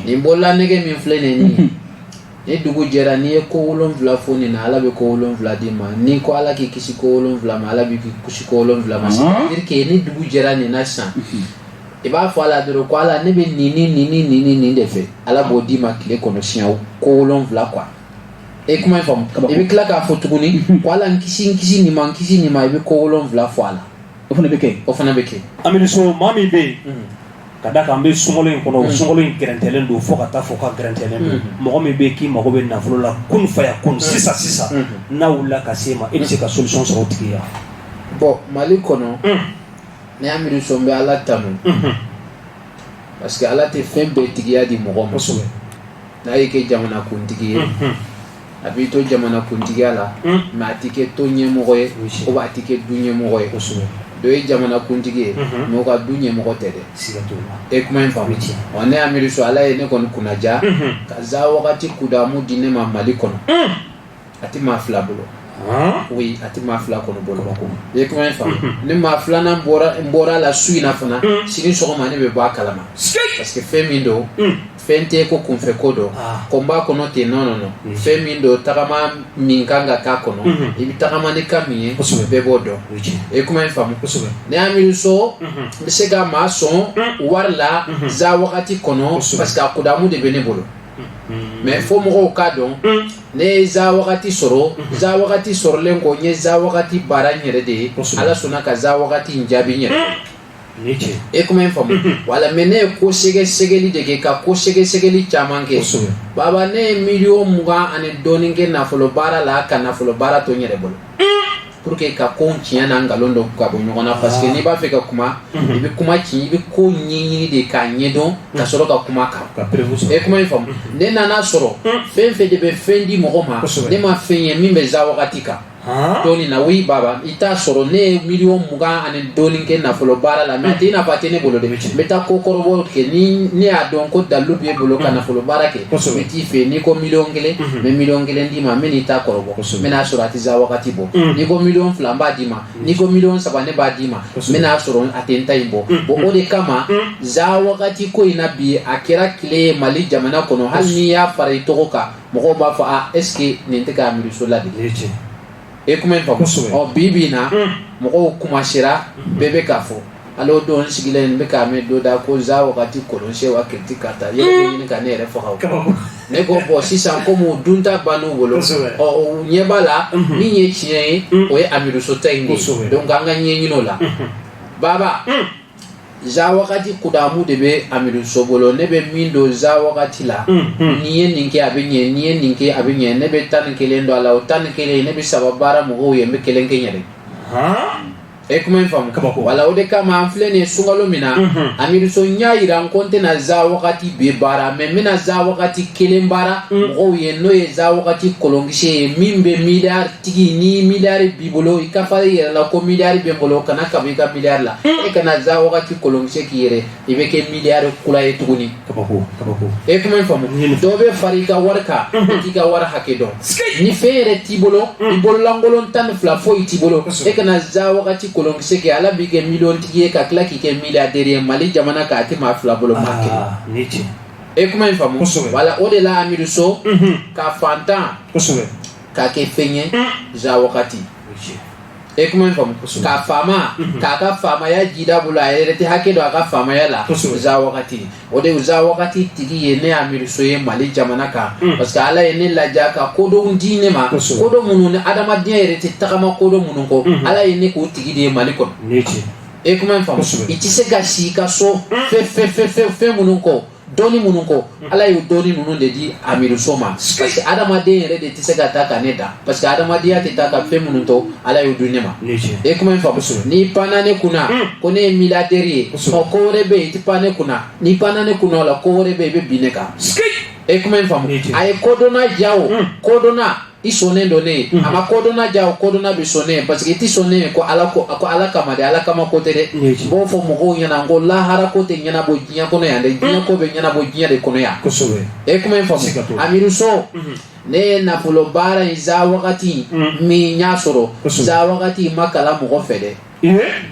Nin bololanɛgɛ min filɛ nin ye, ni dugu jɛra, n'i ye ko 7 fɔ nin na, Ala bɛ ko 7 d'i ma. N'i ko Ala k'i kisi ko 7 ma, Ala b'i kisi ko 7 ma. C'est-à-dire que ni dugu jɛra nin na sisan, i b'a fɔ Ala dɔrɔn ko Ala, ne bɛ nin ni nin ni nin ni nin de fɛ. Ala b'o d'i ma tile kɔnɔ siɲɛ ko 7 quoi. E kuma in faamu? I bɛ tila k'a fɔ tuguni ko Ala, n kisi, n kisi nin ma, n kisi nin ma. I bɛ ko 7 fɔ a la. O fana bɛ kɛ. O fana bɛ kɛ. Amidu So, maa min bɛ yen ka da kan, an bɛ sunkalo in kɔnɔ, sunkalo in gɛrɛntɛlen don fo ka taa fɔ ka gɛrɛntɛlen don. Mɔgɔ min bɛ yen k'i mago bɛ nafolo la kun fa kun sisan sisan, n'a wulila ka se ma, e bɛ se ka solution sɔrɔ o tigi ya? Bon, Mali kɔnɔ, ne Amidu So, n bɛ Ala tanu parce que Ala tɛ fɛn bɛɛ tigiya di mɔgɔ ma. N'a y'i kɛ jamana kuntigi ye, a b'i to jamana kuntigiya la, mais a t'i kɛ to ɲɛmɔgɔ ye ou a t'i kɛ du ɲɛmɔgɔ ye. Dɔ ye jamana kuntigi ye, mais o ka du ɲɛmɔgɔ tɛ dɛ. E kuma in faamu? Wa ne Amidu So, Ala ye ne kɔni kunnaja ka za wagati kudamu di ne ma Mali kɔnɔ. A tɛ maa fila bolo. Oui, a tɛ maa fila kɔnɔ bolo. I ye kuma in faamu? Ni maa filanan bɔra, n bɔra la su in na fana, sini sɔgɔma ne bɛ bɔ a kalama, parce que fɛn min don, fɛn tɛ ko kunfɛ ko dɔn ko n b'a kɔnɔ ten. Non, non, non, fɛn min don, tagama min kan ka k'a kɔnɔ, i bɛ tagama ni kan min ye, bɛɛ b'o dɔn. I ye kuma in faamu? Ne Amidu So, n bɛ se ka maa sɔn wari la za wagati kɔnɔ, parce que a kudamu de bɛ ne bolo. Mais fo mɔgɔw k'a dɔn, ne ye za wagati sɔrɔ. Za wagati sɔrɔlen kɔ, n ye za wagati baara n yɛrɛ de ye. Ala sɔnna ka za wagati in jaabi n yɛrɛ. E kuma in faamu? Wala, mais ne ye ko sɛgɛsɛgɛli de kɛ, ka ko sɛgɛsɛgɛli caman kɛ. Baba, ne ye miliyɔn 20 ani dɔɔnin kɛ nafolo baara la, ka nafolo baara to n yɛrɛ bolo pour que ka ko tiɲɛ n'a nkalon dɔn ka bɔ ɲɔgɔn na, parce que n'i b'a fɛ ka kuma, i bɛ kuma tiɲɛ, i bɛ ko ɲɛɲini de k'a ɲɛdɔn ka sɔrɔ ka kuma kan. E kuma in faamu? Ne nana sɔrɔ fɛn fɛn de bɛ fɛn di mɔgɔ ma, ne ma fɛn ye min bɛ za wagati kan dɔɔnin na. Oui baba, i t'a sɔrɔ. Ne ye miliyɔn 20 ani dɔɔnin kɛ nafolo baara la, mais a tɛ i n'a fɔ a tɛ ne bolo dɛ. N bɛ taa ko kɔrɔbɔ kɛ. Ni ne y'a dɔn ko dalilu b'e bolo ka nafolo baara kɛ, n bɛ t'i fɛ yen. N'i ko miliyɔn 1, n bɛ miliyɔn 1 d'i ma, n bɛ n'i ta kɔrɔbɔ, n bɛ n'a sɔrɔ a tɛ za wagati bɔ. N'i ko miliyɔn 2, n b'a d'i ma. N'i ko miliyɔn 3, ne b'a d'i ma, n bɛ n'a sɔrɔ a tɛ n ta in bɔ. Bon, o de kama za wagati ko in na bi, a kɛra tile ye Mali jamana kɔnɔ. Hali n'i y'a fara i tɔgɔ kan, mɔgɔw b'a fɔ: a, est ce que nin tɛ ka Amidu So ladege? E kuma in faamu? Ɔ, bi bi in na, mɔgɔw kumasera, bɛɛ bɛ k'a fɔ. Ale o don, n sigilen n bɛ k'a mɛn dɔ da ko za wagati kolonse wa kiriti karita yɛrɛ bɛ ɲini ka ne yɛrɛ faga. O ne ko bɔn, sisan komi dunta bann'u bolo, ɔ, o ɲɛ b'a la min ye tiɲɛ ye, o ye Amidu So ta in de ye. Donc an ka ɲɛɲini o la. Baba, za wagati kudamu de bɛ Amidu So bolo. Ne bɛ min don za wagati la, n'i ye nin kɛ a bɛ ɲɛ, n'i ye nin kɛ a bɛ ɲɛ. Ne bɛ 11 don a la. O 11, ne bɛ 3 baara mɔgɔw ye, n bɛ kelen kɛ n yɛrɛ. E kuma in faamu? Wala, o de kama an filɛ nin ye sunkalo min na, Amidu So, n y'a yira n ko n tɛna za wagati bɛɛ baara, mais n bɛna za wagati kelen baara mɔgɔw ye, n'o ye za wagati kolonkisɛ ye. Min bɛ miliyari tigi, ni miliyari b'i bolo, i ka fara i yɛrɛ la ko miliyari bɛ n bolo, kana ka bɔ i ka miliyari la. E kana za wagati kolonkisɛ k'i yɛrɛ, i bɛ kɛ miliyari kura ye tuguni. E kuma in faamu? Dɔ bɛ fara i ka wari kan, i t'i ka wari hakɛ dɔn. Ni fɛn yɛrɛ t'i bolo, i bololankolon 12 foyi t'i bolo, e kana za wagati kolonkisɛ kɛ. Ala b'i kɛ miliyɔntigi ye ka tila k'i kɛ milliardaire ye Mali jamana kan. A tɛ maa fila bolo, maa kelen. E kuma in faamu? Wala, o de la Amidu So, ka fantan k'a kɛ fɛn ye za wagati. E kuma in faamu? Ka faama k'a ka faamaya jida bolo, a yɛrɛ tɛ hakɛ dɔn a ka faamaya la za wagati. O de za wagati tigi ye ne Amidu So ye Mali jamana kan, parce que Ala ye ne laja ka kodɔn di ne ma, kodɔn minnu ni adamadenya yɛrɛ tɛ tagama kodɔn minnu kɔ, Ala ye ne k'o tigi de ye Mali kɔnɔ. E kuma in faamu? I tɛ se ka si i ka so fɛn fɛn fɛn fɛn fɛn minnu kɔ, dɔɔni minnu kɔ, Ala y'o dɔɔni ninnu de di Amidu So ma, parce que adamaden yɛrɛ de tɛ se ka taa ka ne da, parce que adamadenya tɛ taa ka fɛn minnu to, Ala y'o di ne ma. E kuma in faamu? N'i panna ne kunna ko ne ye milliardaire ye, ɔ, ko wɛrɛ bɛ yen, i tɛ pan ne kunna. N'i panna ne kunna o la, ko wɛrɛ bɛ yen, i bɛ bin ne kan. E kuma in faamu? A ye kodɔnna ja o kodɔnna, i sɔnnen don ne ye. A ma kodɔnna ja o kodɔnna bɛ sɔn ne ye, parce que i tɛ sɔn ne ye ko Ala ko, ko Ala kama dɛ. Ala kama ko tɛ dɛ. N b'o fɔ mɔgɔw ɲɛna n ko lahara ko tɛ ɲɛnabɔ diɲɛ kɔnɔ yan dɛ, diɲɛ ko bɛ ɲɛnabɔ diɲɛ de kɔnɔ yan. E kuma in faamu? Amidu So, ne ye nafolo baara in za wagati min n y'a sɔrɔ, za wagati ma kalan mɔgɔ fɛ dɛ,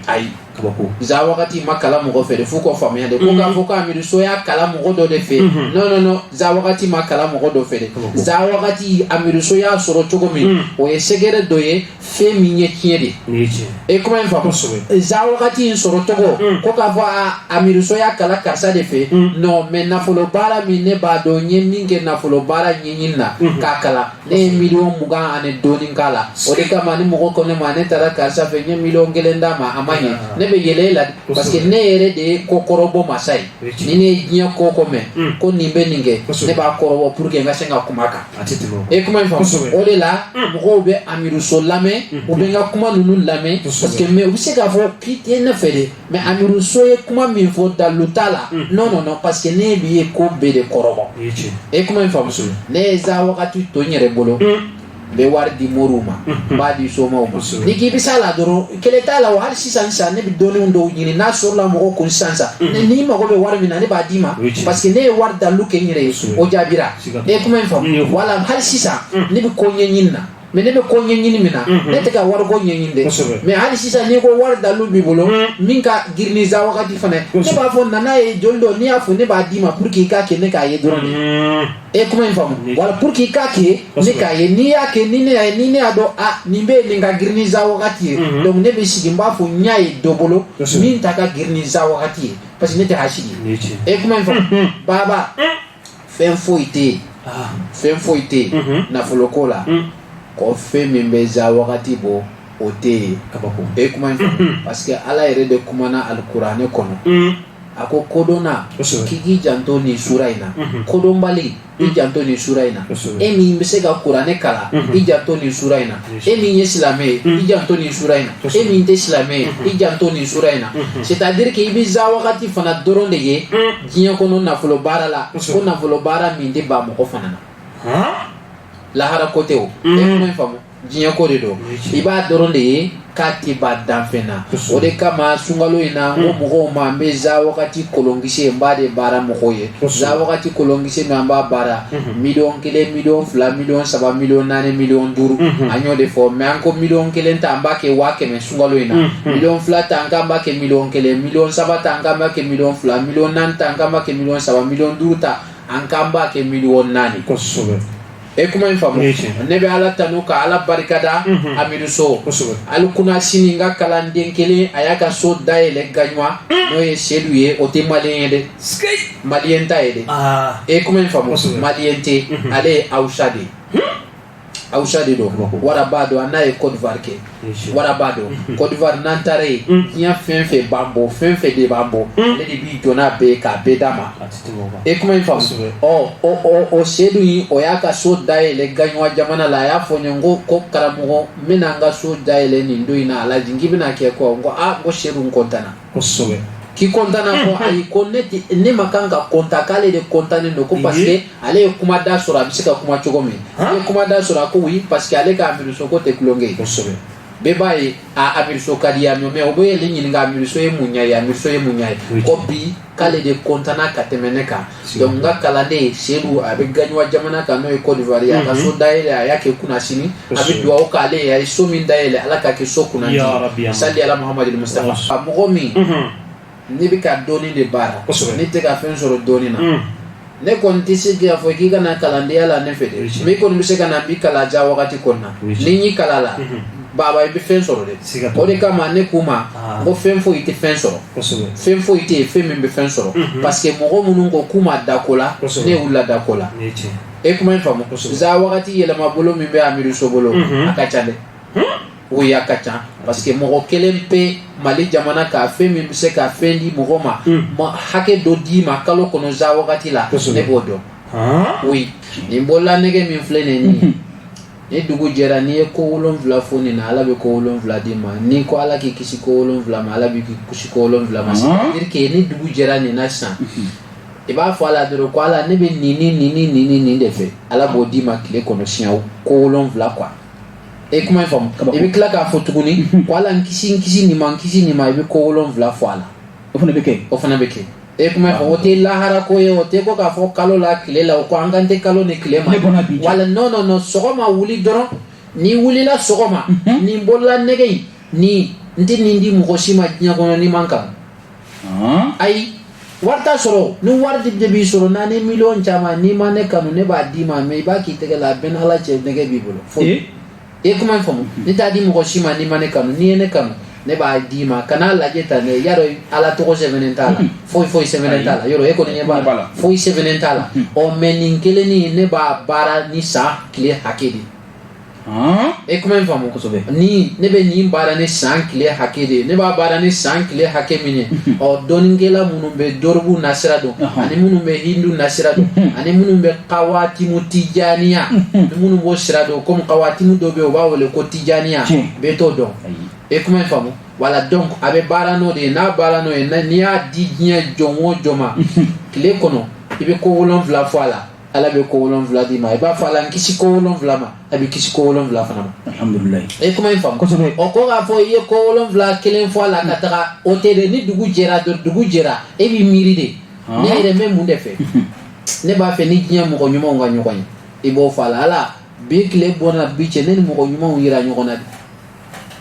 ayi. Kabako. Za wagati ma kalan mɔgɔ fɛ de, f'u k'o faamuya de, ko k'a fɔ ko Amidu So y'a kalan mɔgɔ dɔ de fɛ. Non, non, non, za wagati ma kalan mɔgɔ dɔ fɛ de. Za wagati, Amidu So y'a sɔrɔ cogo min, o ye secret dɔ ye, fɛn min ye tiɲɛ de. Nin ye tiɲɛ. E kuma in faamu. Za wagati in sɔrɔ cogo, ko k'a fɔ a Amidu So y'a kalan karisa de fɛ, non. Mais nafolo baara min ne b'a dɔn, n ye min kɛ nafolo baara ɲɛɲini na k'a kalan, ne ye miliyɔn 20 ani dɔɔnin k'a la. O de kama ni mɔgɔ ko ne ma, ne taara karisa fɛ, n ye miliyɔn 1 d'a ma, a ma ɲɛ, ne bɛ yɛlɛ e la, parce que ne yɛrɛ de ye ko kɔrɔbɔ masa ye. Ni ne ye diɲɛ ko ko mɛn ko nin bɛ nin kɛ, ne b'a kɔrɔbɔ pour que n ka se ka kuma kan. A tɛ tɛmɛ o. E kuma in faamu. O de la mɔgɔw bɛ Amidu So lamɛn, u bɛ n ka kuma ninnu lamɛn, parce que mais u bɛ se k'a fɔ k'i tɛ ne fɛ dɛ, mais Amidu So ye kuma min fɔ, dalu t'a la. Non, non, non, parce que ne b'i ye ko bɛɛ de kɔrɔbɔ. Nin ye tiɲɛ. E kuma in faamu. Ne ye za wagati to n yɛrɛ bolo, n bɛ wari di moriw ma, n b'a di somaw ma. Ni k'i bɛ s'a la dɔrɔn, kɛlɛ t'a la o. Hali sisan sisan, ne bɛ dɔnniw dɔw ɲini, n'a sɔrɔla mɔgɔw kun sisan sisan, n'i mago bɛ wari min na, ne b'a d'i ma, parce que ne ye wari dalu kɛ n yɛrɛ ye, o jaabira. E kuma in faamu. Wala hali sisan ne bɛ ko ɲɛɲini na, mais ne bɛ ko ɲɛɲini min na, ne tɛ ka wariko ɲɛɲini dɛ. Mais hali sisan, n'i ko wari dalu b'i bolo min ka girin ni za wagati fana, ne b'a fɔ nana ye joli dɔ, n'i y'a fɔ, ne b'a d'i ma pour que i k'a kɛ, ne k'a ye dɔrɔn de. E kuma in faamu. Wala pour que i k'a kɛ, ne k'a ye. N'i y'a kɛ, ni ne y'a ye, ni ne y'a dɔn, a nin bɛ yen, nin ka girin ni za wagati ye, donc ne bɛ sigi, n b'a fɔ n y'a ye dɔ bolo min ta ka girin ni za wagati ye, parce que ne tɛ hasidi Nin ye. ye tiɲɛ. E kuma in faamu. Baba, fɛn foyi tɛ yen, fɛn foyi tɛ yen nafoloko la ko fɛn min bɛ za wagati bɔ, o tɛ yen. Kabako. E kuma in faamu, parce que Ala yɛrɛ de kumana Alikuranɛ kɔnɔ, a ko kodɔnna k'i k'i janto nin sura in na, kodɔnbali i janto nin sura in na, e min bɛ se ka kuranɛ kalan, i janto nin sura in na, e min ye silamɛ ye, i janto nin sura in na, e min tɛ silamɛ ye, i janto nin sura in na. C'est à dire que i bɛ za wagati fana dɔrɔn de ye diɲɛ kɔnɔ nafolo baara la, ko nafolo baara min tɛ ban mɔgɔ fana na. Lahara ko tɛ o. E kuma in faamu, diɲɛ ko de don. I b'a dɔrɔn de ye k'a tɛ ban danfɛn na. O de kama sunkalo in na, n ko mɔgɔw ma, n bɛ za wagati kolonkisɛ, n b'a de baara mɔgɔw ye. Za wagati kolonkisɛ min an b'a baara, miliyɔn 1, miliyɔn 2, miliyɔn 3, miliyɔn 4, miliyɔn 5, an y'o de fɔ. Mais an ko miliyɔn 1 ta, an b'a kɛ 100 000 sunkalo in na. Miliyɔn 2 ta, an k'an b'a kɛ miliyɔn 1. Miliyɔn 3 ta, an k'an b'a kɛ miliyɔn 2. Miliyɔn 4 ta, an k'an b'a kɛ miliyɔn 3. Miliyɔn 5 ta, an k'an b'a kɛ miliyɔn 4. E kuma in faamu. Ne bɛ Ala tanu ka Ala barikada. Amidu So, hali kunna sini, n ka kalanden kelen, a y'a ka so dayɛlɛ Gaɲuwa, n'o ye Sedu ye. O tɛ malien ye dɛ, malien ta ye dɛ. E kuma in faamu, malien tɛ, ale ye Awusa de ye, Awusa de don, waraba don. N'a ye Côte d'Ivoire kɛ, waraba don. Côte d'Ivoire, n'an taara yen, diɲɛ fɛn fɛn b'an bɔ, fɛn fɛn de b'an bɔ, ale de b'i jɔ n'a bɛɛ ye k'a bɛɛ d'a ma. E kuma in faamu. Ɔ o Sedu in, o y'a ka so dayɛlɛ Gaɲuwa jamana la. A y'a fɔ n ye, n ko karamɔgɔ, n bɛna n ka so dayɛlɛ nin don in na. Alaji, n k'i bɛna kɛ quoi? N ko aa, n ko Sedu, n kɔntanna. K'i kɔntanna? Ko ayi, ko ne tɛ, ne ma kan ka kɔntan, k'ale de kɔntannen don, ko parce que ale ye kuma da sɔrɔ, a bɛ se ka kuma cogo min, ale ye kuma da sɔrɔ. A ko oui, parce que ale ka Amidu So ko tɛ tulonkɛ ye. Bɛɛ b'a ye, a Amidu So ka di yan nɔ, mais o bɛ yɛlɛ ɲininka, Amidu So ye mun ɲɛ ye, Amidu So ye mun ɲɛ ye, ko bi k'ale de kɔntanna ka tɛmɛ ne kan. Donc n ka kalanden Sedu, a bɛ Gaɲuwa jamana kan, n'o ye Côte d'Ivoire ye, a ka so dayɛlɛ, a y'a kɛ kunna sini. A bɛ dugawu k'ale ye, a ye so min dayɛlɛ, Ala k'a kɛ so kunnandi. Sali ala Muhamadu Mustafa. A mɔgɔ min ne bɛ ka dɔɔni de baara, ne tɛ ka fɛn sɔrɔ dɔɔni na, ne kɔni tɛ se k'a fɔ k'i ka na kalandenya la ne fɛ dɛ, mais i kɔni bɛ se ka na n b'i kalan ja wagati kɔni na. Ni n y'i kalan la, baba, i bɛ fɛn sɔrɔ dɛ. O de kama ne k'u ma ko fɛn foyi tɛ fɛn sɔrɔ, fɛn foyi tɛ yen fɛn min bɛ fɛn sɔrɔ, parce que mɔgɔ minnu ko k'u ma da ko la, ne y'u lada ko la. E kuma in faamu. Za wagati yɛlɛma bolo min bɛ Amidu So bolo, a ka ca dɛ. Oui, a ka ca, parce que mɔgɔ kelen pe Mali jamana ka fɛn min bɛ se ka fɛn di mɔgɔ ma, hakɛ dɔ d'i ma kalo kɔnɔ za wagati la, ne b'o dɔn. Oui, nin bolola nɛgɛ min filɛ nin ye, ni dugu jɛra, n'i ye ko 7 fɔ nin na, Ala bɛ ko 7 d'i ma. N'i ko Ala k'i kisi ko 7 ma, Ala b'i kisi ko 7 ma. C'est à dire que ni dugu jɛra nin na sisan, i b'a fɔ Ala dɔrɔn ko Ala, ne bɛ nin ni nin ni nin ni nin de fɛ, Ala b'o d'i ma tile kɔnɔ siɲɛ ko 7 quoi. E kuma in faamu. I bɛ tila k'a fɔ tuguni ko Ala, n kisi, n kisi nin ma, n kisi nin ma, i bɛ ko 7 fɔ a la. O fana bɛ kɛ. O fana bɛ kɛ. E kuma in fɔ, o tɛ lahara ko ye, o tɛ ko k'a fɔ kalo la, tile la, o ko an kan tɛ kalo ni tile ma. Ne bɔnna bi. Wala non, non, non, sɔgɔma wuli dɔrɔn, n'i wulila sɔgɔma, nin bolola nɛgɛ in nin N tɛ nin di mɔgɔ si ma diɲɛ kɔnɔ n'i ma n kanu. Ayi, wari t'a sɔrɔ. Ni wari de b'i sɔrɔ n'a ni miliyɔn caman, n'i ma ne kanu, ne b'a d'i ma, mais i b'a k'i tɛgɛ la, a bɛɛ ni Ala cɛ, nɛgɛ b'i bolo foyi. I ye kuma in faamu? Ne t'a di mɔgɔ si ma n'i ma ne kanu. N'i ye ne kanu, ne b'a d'i ma. Kan'a lajɛ tan dɛ, y'a dɔn Ala tɔgɔ sɛbɛnnen t'a la, foyi foyi sɛbɛnnen t'a la. Yɔrɔ e kɔni ɲɛ b'a la, foyi sɛbɛnnen t'a la. Ɔ, mais nin kelennin, ne b'a baara ni san tile hakɛ de. E kuma in faamu? Kosɛbɛ. Ni ne bɛ nin baara ni san tile hakɛ de ye, ne b'a baara ni san tile hakɛ min ye, ɔ, dɔnnikɛla minnu bɛ dɔribu nasira dɔn, ani minnu bɛ hindu nasira dɔn, ani minnu bɛ kawatimu tijaniya, ni minnu b'o sira dɔn, komi kawatimu dɔ bɛ yen, u b'a wele ko tijaniya, bɛɛ t'o dɔn. E kuma in faamu? Voilà, donc a bɛ baara n'o de ye. N'a baara n'o ye, n'i y'a di diɲɛ jɔn o jɔn ma, tile kɔnɔ i bɛ ko 7 fɔ a la, Ala bɛ ko 7 d'i ma. I b'a fɔ Ala n kisi ko 7 ma, a bɛ kisi ko 7 fana ma. Alhamdulilayi. E kuma in faamu? Kosɛbɛ. Ɔ, ko k'a fɔ i ye ko 7 kelen fɔ a la ka taga, o tɛ dɛ. Ni dugu jɛra dɔrɔn, dugu jɛra, e b'i miiri de, ne yɛrɛ n bɛ mun de fɛ? Ne b'a fɛ ni diɲɛ mɔgɔ ɲumanw ka ɲɔgɔn ye. I b'o fɔ a la: Ala, bi tile bɔnna bi cɛ, ne ni mɔgɔ ɲumanw yira ɲɔgɔn na de.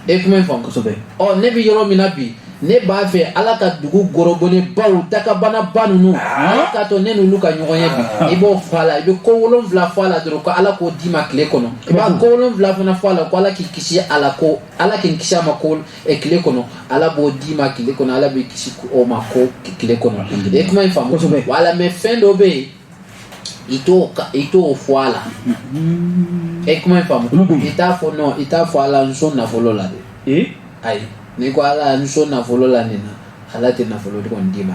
E kuma in faamu? Kosɛbɛ. Ɔ, ne bɛ yɔrɔ min na bi, ne b'a fɛ Ala ka dugu gɔrɔbɔnɛbaw, dakabanaba ninnu, Ala k'a to ne n'olu ka ɲɔgɔn ye bi. I b'o fɔ a la, i bɛ ko 7 fɔ a la dɔrɔn, ko Ala k'o d'i ma tile kɔnɔ. I b'a ko 7 fana fɔ a la, ko Ala k'i kisi a la, ko Ala k'i kisi a ma ko tile kɔnɔ. Ala b'o d'i ma tile kɔnɔ, Ala b'i kisi o ma ko tile kɔnɔ. E kuma in faamu? Kosɛbɛ. Wala, mais fɛn dɔ bɛ yen, i t'o fɔ a la. E kuma in faamu? I t'a fɔ, non, i t'a fɔ Ala n sɔn nafolo la dɛ. Ayi, n'i ko Ala n sɔn nafolo la nin na, Ala tɛ nafolo kɔni d'i ma.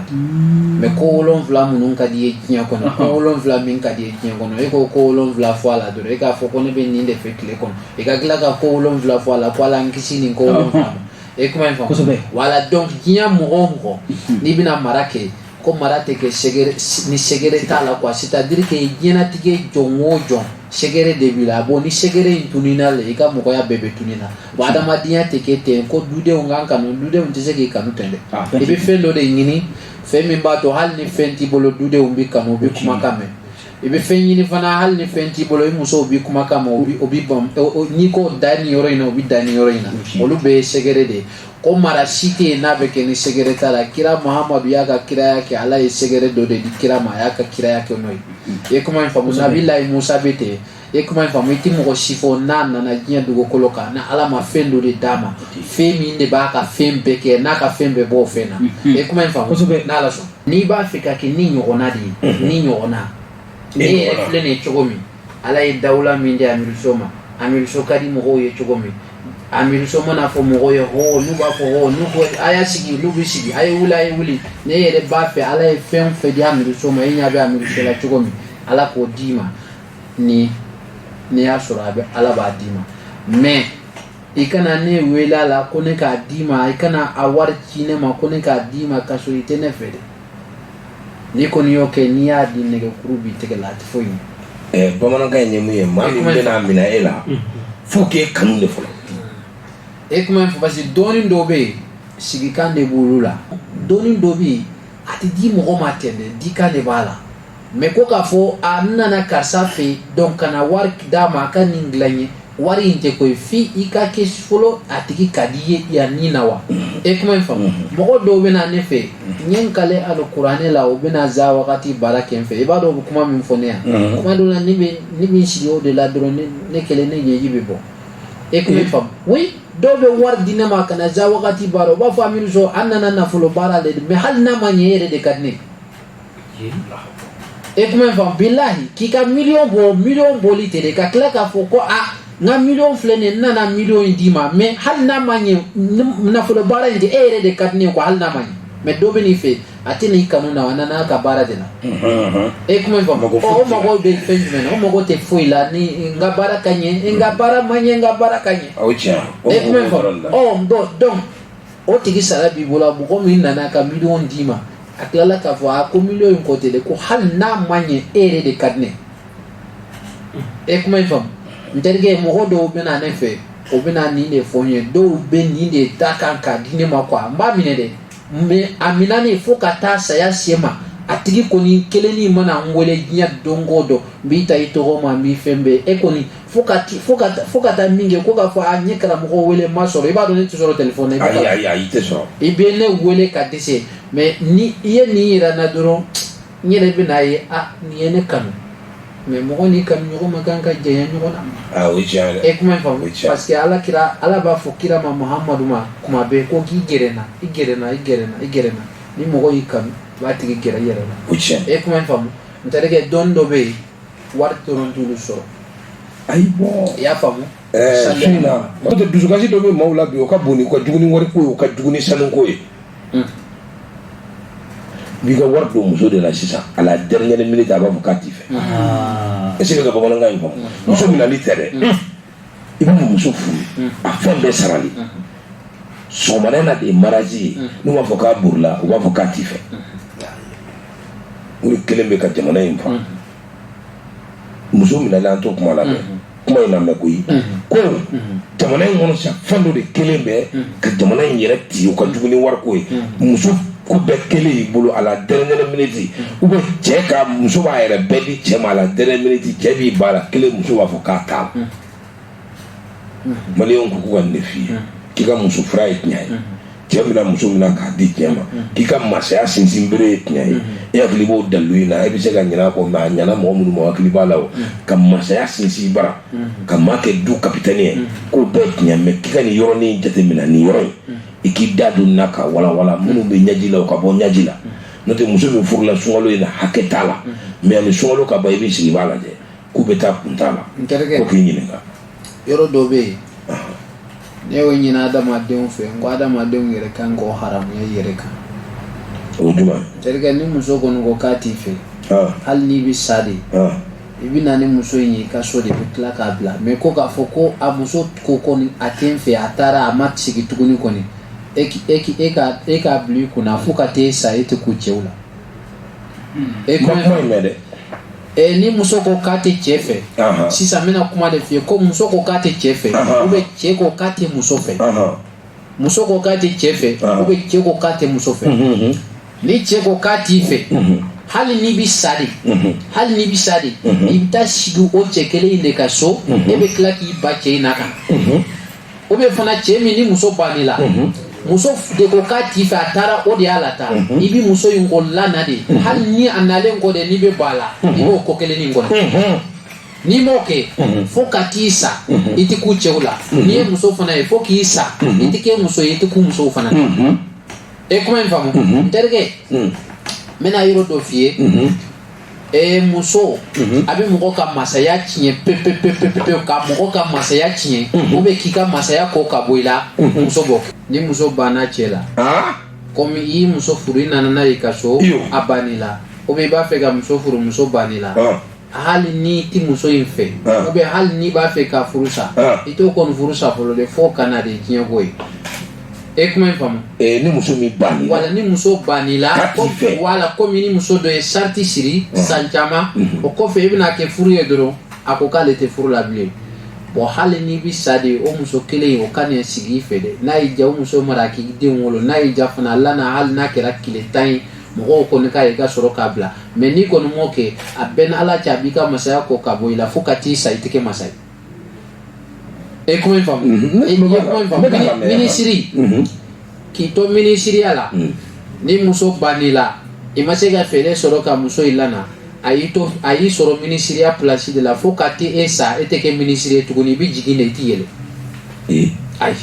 Mais ko 7 minnu ka di i ye diɲɛ kɔnɔ, ko 7 min ka di i ye diɲɛ kɔnɔ, e ko ko 7 fɔ a la dɔrɔn. E k'a fɔ ko ne bɛ nin de fɛ tile kɔnɔ, i ka tila ka ko 7 fɔ a la, ko Ala n kisi nin ko 7 ma. E kuma in faamu? Kosɛbɛ. Wala, donc diɲɛ mɔgɔ o mɔgɔ, n'i bɛna mara kɛ, ko mara tɛ kɛ secret ni secret t'a la quoi. C'est à dire que diɲɛlatigɛ jɔn o jɔn, secret de b'i la. Bon, ni secret in tununna la, i ka mɔgɔya bɛɛ bɛ tunun na. Bon, adamadenya tɛ kɛ ten ko dudenw k'an kanu. Dudenw tɛ se k'i kanu ten dɛ. I bɛ fɛn dɔ de ɲini, fɛn min b'a to hali ni fɛn t'i bolo, dudenw b'i kanu, u bɛ kumakan mɛn. I bɛ fɛn ɲini fana, hali ni fɛn t'i bolo, i musow b'i kumakan mɛn, o b'i ban. N'i ko da nin yɔrɔ in na, u bɛ da nin yɔrɔ in na. Olu bɛɛ ye secret de ye. Ko mara si tɛ yen n'a bɛ kɛ ni secret t'a la. Kira Muhamadu y'a ka kiraya kɛ, Ala ye secret dɔ de di kira ma, a y'a ka kiraya kɛ n'o ye. I ye kuma in faamu? Nabilayi Musa bɛ ten. I ye kuma in faamu? I tɛ mɔgɔ si fɔ n'a nana diɲɛ dugukolo kan, ni Ala ma fɛn dɔ de d'a ma, fɛn min de b'a ka fɛn bɛɛ kɛ, n'a ka fɛn bɛɛ bɔ o fɛn na. I ye kuma in faamu? N'Ala sɔn, n'i b'a fɛ ka kɛ ni ɲɔgɔnna de ye, ni ɲɔgɔnna ne yɛrɛ filɛ nin ye cogo min, Ala ye dawula min di Amiruso ma, Amiruso ka di mɔgɔw ye cogo min, Amiruso mana fɔ mɔgɔw ye hɔ, n'u b'a fɔ hɔ, n'u ko a y'a sigi, n'u bɛ sigi, a ye wuli, a ye wuli. Ne yɛrɛ b'a fɛ, Ala ye fɛn o fɛn di Amiruso ma, e ɲɛ bɛ Amiruso la cogo min, Ala k'o d'i ma. Ni n'i y'a sɔrɔ, a bɛ, Ala b'a d'i ma. Mais i kana ne wele a la ko ne k'a d'i ma, i kana a wari ci ne ma ko ne k'a d'i ma, k'a sɔrɔ i tɛ ne fɛ dɛ. N'i kɔni y'o kɛ, n'i y'a di, nɛgɛkuru b'i tɛgɛ la, a tɛ foyi ɲɛ. Bamanankan in ye mun ye? Maa min bɛna minɛ e la, fo k'e kanu de fɔlɔ. E kuma in fɔ, parce que dɔɔnin dɔw bɛ yen, sigikan de b'olu la. Dɔɔnin dɔ bɛ yen, a tɛ di mɔgɔ ma ten dɛ, dikan de b'a la. Mais ko k'a fɔ a n nana karisa fɛ yen, donc ka na wari d'a ma, a ka nin dilan n ye, wari in tɛ ko ye. F'i i ka kɛ fɔlɔ, a tigi ka di i ye yan ni na wa. E kuma in faamu? Mɔgɔ dɔw bɛ na ne fɛ, n ye n kale alikuranɛ la, u bɛ na za wagati baara kɛ n fɛ. I b'a dɔn u bɛ kuma min fɔ ne yan, kuma dɔ la, ne bɛ n sigi o de la dɔrɔn, ne kelen, ne ɲɛji bɛ bɔ. E kuma in faamu? Oui, dɔw bɛ wari di ne ma ka na za wagati baara, u b'a fɔ Amiru so, an nana nafolo baara de, mais hali n'a ma ɲɛ, e yɛrɛ de ka di ne ye. E kuma in faamu? Bilahi, k'i ka miliyɔn bɔ, miliyɔn bɔli tɛ dɛ, ka tila k'a fɔ ko a n ka miliyɔn filɛ nin ye, n nana miliyɔn in d'i ma, mais hali n'a ma ɲɛ, nafolo baara in tɛ, e yɛrɛ de ka di ne ye quoi, hali n'a ma ɲɛ. Mais dɔ bɛ n'i fɛ, a tɛ n'i kanu na, a nana a ka baara de la. E kuma in faamu? O mago bɛ fɛn jumɛn na? O mago tɛ foyi la ni n ka baara ka ɲɛ, n ka baara ma ɲɛ, n ka baara ka ɲɛ. O tiɲɛ. E kuma in faamu? Ɔ bon, donc o tigi sara b'i bolo. Mɔgɔ min nana ka miliyɔn d'i ma, a tilala k'a fɔ a ko miliyɔn in ko tɛ dɛ, ko hali n'a ma ɲɛ, e yɛrɛ de ka di ne. E kuma in faamu? N terikɛ, mɔgɔ dɔw bɛ na ne fɛ, o bɛ na nin de fɔ n ye, dɔw bɛ nin de da kan k'a di ne ma quoi. N b'a minɛ dɛ, mais a minɛnen fo ka taa saya se ma, A tigi kɔni kelennin mana n wele diɲɛ don o don, n b'i ta i tɔgɔ ma, n b'i fɛn bɛɛ. E kɔni, fo ka taa min kɛ ko k'a fɔ a n ye karamɔgɔ wele n ma sɔrɔ, i b'a dɔn ne tɛ sɔrɔ telefɔni na. Ayi, ayi, ayi, i tɛ sɔrɔ. I bɛ ne wele ka dɛsɛ, mais ni i ye nin yira n na dɔrɔn, n yɛrɛ bɛn'a ye, a nin ye ne kanu. Mais mɔgɔ n'i kanu ɲɔgɔn ma kan ka janya ɲɔgɔn na. Ah, o ye tiɲɛ ye dɛ. E kuma in faamu? O ye tiɲɛ. Parce que Ala kira, Ala b'a fɔ kira ma, Muhamadu ma, kuma bɛɛ ko k'i gɛrɛ n na, i gɛrɛ n na, i gɛrɛ n na, i gɛrɛ n na. Ni mɔgɔ y'i kanu, i b'a tigi gɛrɛ i yɛrɛ la. O ye tiɲɛ. E kuma in faamu? N terikɛ, dɔnni dɔ bɛ yen, wari dɔrɔn t'olu sɔrɔ. Ayi, bɔn. I y'a faamu? Su in na, n'o tɛ, dusukasi dɔ bɛ maaw la bi, o ka bon ni, o ka jugu ni wariko ye, o ka jugu ni sanuko ye. I b'i ka wari don muso de la sisan, à la dernière minute a b'a fɔ k'a t'i fɛ. Est ce que ka bamanankan in faamu? Muso minɛli tɛ dɛ. I bɛ muso furu, a fɛn bɛɛ sarali, sɔgɔmada in na de ye mariage ye, n'u b'a fɔ k'a burula, u b'a fɔ k'a t'i fɛ. O de kelen bɛ ka jamana in fa. Muso minɛli, an t'o kuma la dɛ, kuma in lamɛn koyi. Ko jamana in kɔnɔ sisan, fɛn dɔ de kelen bɛ ka jamana in yɛrɛ ci, o ka jugu ni wariko ye. Muso ko bɛɛ kelen y'i bolo, à la dernière minute, ou bien cɛ ka muso b'a yɛrɛ bɛɛ di cɛ ma, à la dernière minute cɛ b'i ba la kelen, muso b'a fɔ k'a t'a la. Maliyɛnw ko k'u ka nin de f'i ye, k'i ka muso fura ye tiɲɛ ye, cɛ bɛna muso minɛ k'a di tiɲɛ ma, k'i ka masaya sinsin bere ye tiɲɛ ye. E hakili b'o dalilu in na, e bɛ se ka ɲinɛ a kɔ, mais a ɲɛna mɔgɔ minnu ma, o hakili b'a la. O ka masaya sinsin bara ka maa kɛ du kapitɛni ye, k'o bɛɛ ye tiɲɛ. Mais k'i ka nin yɔrɔnin jateminɛ, nin yɔrɔ in, i k'i da don na ka walawala minnu bɛ ɲɛji la, o ka bɔ ɲɛji la. N'o tɛ, muso min furula sunkalo in na, hakɛ t'a la. Mais ani sunkalo ka ban, i b'i sigi, i b'a lajɛ k'u bɛ taa kun t'a la. N terikɛ. Ko k'i ɲininka. Yɔrɔ dɔ bɛ yen, ne y'o ɲini adamadenw fɛ, n ko adamadenw yɛrɛ kan k'o haramuya i yɛrɛ kan. O ye jumɛn? N terikɛ, ni muso kɔni ko k'a t'i fɛ, hali n'i bɛ sa de, i bɛ na ni muso in ye i ka so de, i bɛ tila k'a bila. Mais ko k'a fɔ ko a muso ko kɔni a tɛ n fɛ, a taara, a ma sigi tuguni kɔni, e k'a bila i kunna fo ka t'e sa, e tɛ kun cɛw la. E N ma kuma in mɛn dɛ. Ni muso ko k'a tɛ cɛ fɛ, sisan n bɛna kuma de f'i ye, ko muso ko k'a tɛ cɛ fɛ, ou bien cɛ ko k'a tɛ muso fɛ. Muso ko k'a tɛ cɛ fɛ, ou bien cɛ ko k'a tɛ muso fɛ. Ni cɛ ko k'a t'i fɛ, hali n'i bɛ sa de, hali n'i bɛ sa de, i bɛ taa sigi o cɛ kelen in de ka so, e bɛ tila k'i ba cɛ in na kan. Ou bien fana, cɛ min ni muso bann'i la, muso de ko k'a t'i fɛ, a taara, o de y'a lataa, i bɛ muso in ko lana de. Hali ni a nalen kɔ de, n'i bɛ bɔ a la, i b'o ko kelen in kɔnɔ. N'i m'o kɛ, fo ka t'i sa, i tɛ ku cɛw la. N'i ye muso fana ye, fo k'i sa, i tɛ kɛ muso ye, i tɛ ku musow fana na. E kuma in faamu, n terikɛ? N bɛna yɔrɔ dɔ f'i ye. Muso a bɛ mɔgɔ ka masaya tiɲɛ pewu pewu pewu pewu, ka mɔgɔ ka masaya tiɲɛ, ou bien k'i ka masaya ko ka bɔ i la, muso b'o kɛ. Ni muso banna cɛ la, komi i y'i muso furu, i nana n'a ye i ka so, a bann'i la, ou bien i b'a fɛ ka muso furu, muso bann'i la, hali n'i ti muso in fɛ, ou bien hali n'i b'a fɛ ka furu sa, i t'o kɔni furu sa fɔlɔ de, fo ka na de diɲɛ ko ye. E kuma in faamu? Ni muso min bann'i la. Wala, ni muso bann'i la. K'a t'i fɛ. Wala, komi ni muso dɔ ye sariti siri san caman, o kɔfɛ i bɛna kɛ furu ye dɔrɔn, a ko k'ale tɛ furu la bilen. Bon, hali n'i bɛ sa de, o muso kelen in, o ka nin sigi i fɛ dɛ. N'a y'i diya, o muso mara k'i den wolo. N'a y'i diya fana, lana, hali n'a kɛra tile 10 ye, mɔgɔw kɔni k'a ye, i ka sɔrɔ k'a bila. Mais n'i kɔni m'o kɛ, a bɛɛ ni Ala cɛ, a b'i ka masaya ko ka bɔ i la, fo ka t'i sa, i tɛ kɛ masa ye. E kuma in faamu? E Ne kuma in faamu? bɛ ka lamɛn. Minisiri, k'i to minisiriya la, ni muso bann'i la, i ma se ka fɛɛrɛ sɔrɔ ka muso in lana, a y'i to, a y'i sɔrɔ minisiriya place de la, fo ka t'e sa, e tɛ kɛ minisiri ye tuguni. I bɛ jigin de, i t'i yɛlɛ. Ayi,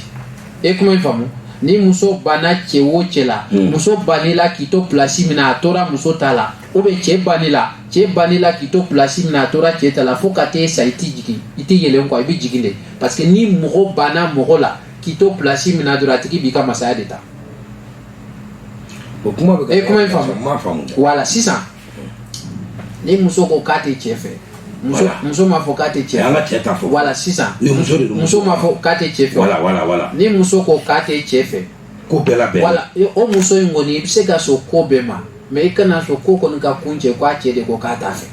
e kuma in faamu? Ni muso banna cɛ o cɛ la, muso bann'i la k'i to place min na, a tora muso ta la, ou bien cɛ bann'i la, cɛ bann'i la k'i to place min na, a tora cɛ ta la, fo ka t'e sa, i t'i jigin, i t'i yɛlɛn quoi, i bɛ jigin de. Parce que ni mɔgɔ banna mɔgɔ la k'i to place min na dɔrɔn, a tigi b'i ka masaya de ta. O kuma bɛ ka E kuma in faamu? N m'a faamu dɛ. Wala, sisan ni muso ko k'a tɛ cɛ fɛ, muso muso m'a fɔ k'a tɛ cɛ An fɛ. ka cɛ ta fɔ. Wala, sisan Ni muso de don. Muso m'a fɔ k'a tɛ cɛ fɛ. Voilà, voilà, voilà. Ni muso ko k'a tɛ cɛ fɛ, Ko bɛɛ labɛn. Wala, o muso in kɔni, i bɛ se ka sɔn ko bɛɛ ma, mais i kana sɔn ko kɔni ka kun cɛ k'a cɛ de ko k'a t'a fɛ.